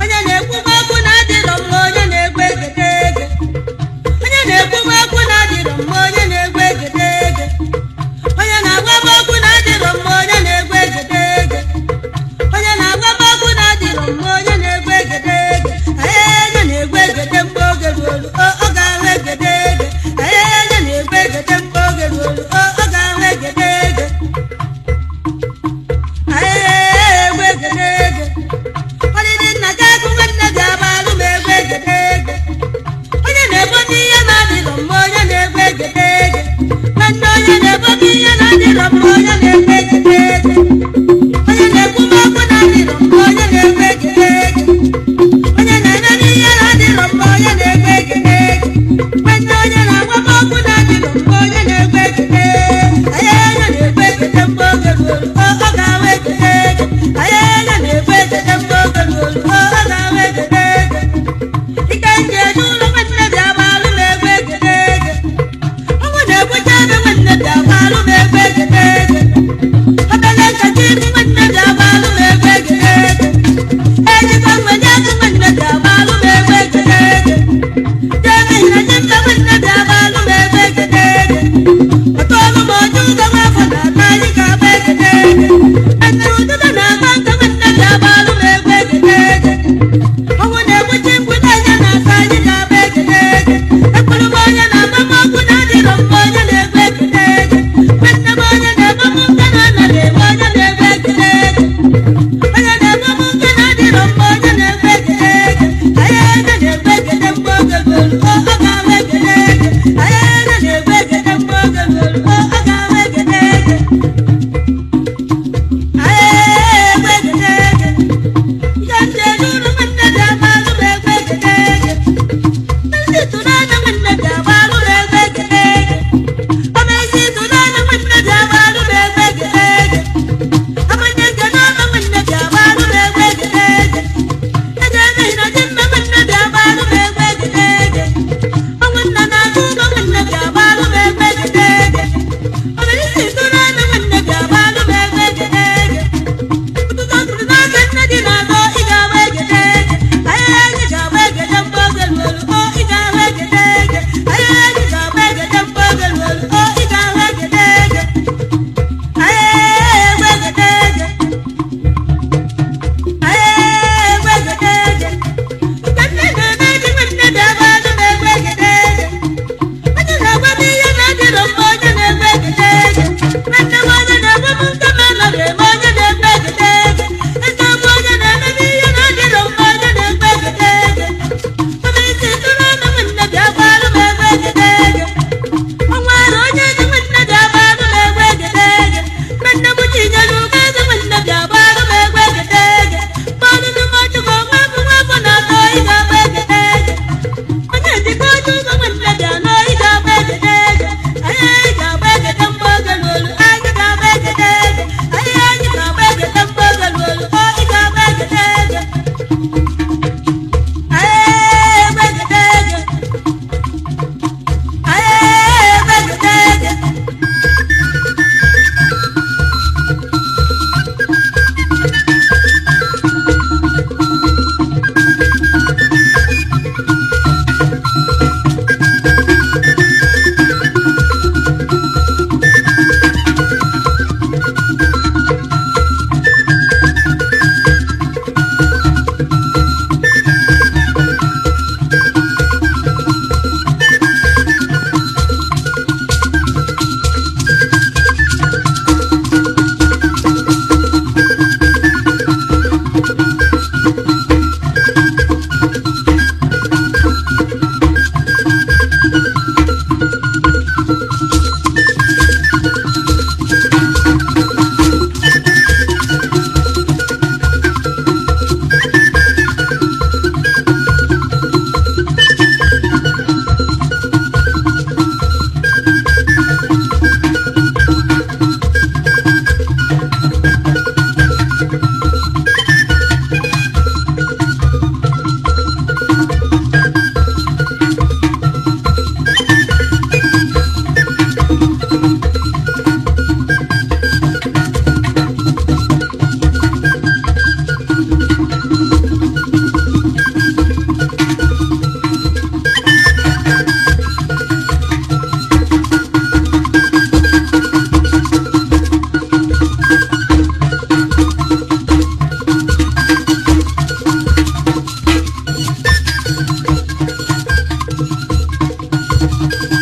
Onye na-ekwuba okwu na-adịrọ mma, onye na-egwe egede ege. Onye na-ekwuba okwu na-adịrọ mma, onye na-egwe egede ege. Onye na-agwaba okwu na-adịrọ mma, onye na-egwe egede ege. Onye na-agwaba okwu na-adịrọ mma, onye na-egwe egede ege. Onye na-egwe egede mgbe oge ruolu, ọ ga-ahụ egede ege. Onye na-egwe egede mgbe oge ruolu, ọ ga-ahụ egede ege. Egwe egede ege. Ọdịdị nna gị agụ nwanne gị agbalụ m egwe egede ege. Onye na-ebobi ihe na-adịrọ mma, onye na-egwe egede ege. Nwanne onye na-ebobi ihe na-adịrọ mma, onye na-egwe egede ege. Onye na-ekwu m okwu na-adịrọ mma, onye na-egwe egede ege. Onye na-eme ihe na-adịrọ mma, onye na-egwe egede ege. Nwanne onye Onye